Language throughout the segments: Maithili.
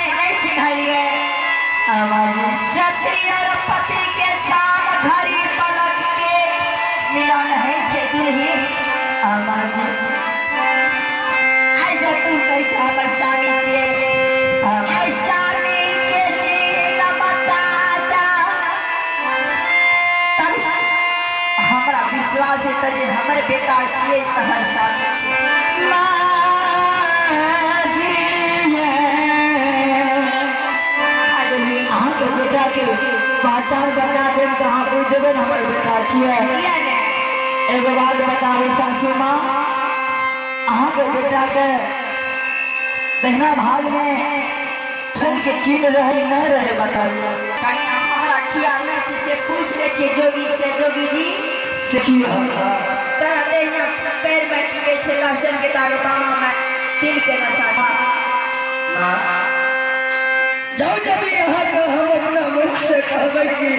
कने नहि चिन्हलियै। सती और पति के छान घड़ी पलक के मिलन होइ छै दुल्ही। आइ जब तू कहै छै हमर स्वामी छियै, आइ स्वामी के चिन्ह बता दा, तब हमरा विश्वास हेतै जे हमर बेटा छियै तहर स्वामी छियै। अहाँके बेटाके पहचान बता देब तऽ अहाँ बुझबै ने हमर बेटा छियै। किया नहि? एगो बात बताबू सासू माँ, अहाँके बेटाके दहिना भागमे के चिन्ह रहे नहि रहे, बताबू। कनि हमरा ख्याल नहि छै, से पूछि लै छियै जोगी से। जोगी जी, से की हमरा तोरा दहिना पैर में की कहै छै लहसुन के दाग, बामा में तिल के नशा। जाउ, यदि अहाँके हम अपना मुख से कहबै कि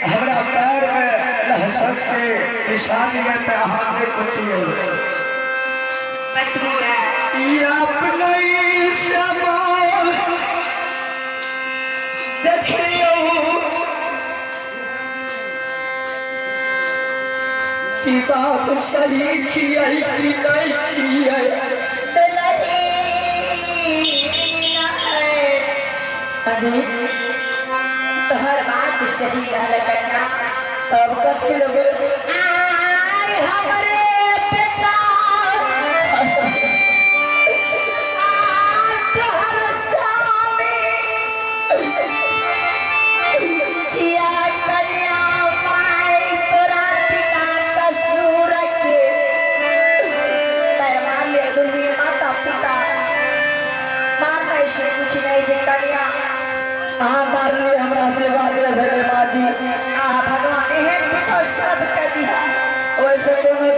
हमरा पैर में लहसुन के निशान है, तऽ अहाँ नहि पुछियौ। बतबू है। ई अपने समान देखियौ कि बात सही छियै कि नहि छियै। तोहर बात सही रहल कन्या। तब कथी लेबै? आय हमरे बेटा आ तोहर स्वामी छिया। कन्या माय, तोरा पिता कसूर के पर मान ले दुल्ही, माता पिता मारने से कुछ नहीं जे कन्या। अहाँ मारलियै, हमरा आशीर्वाद भेलै माँ जी। आ भगवान एहन पुतोह सबके दिहा। ओहिसँ कोनो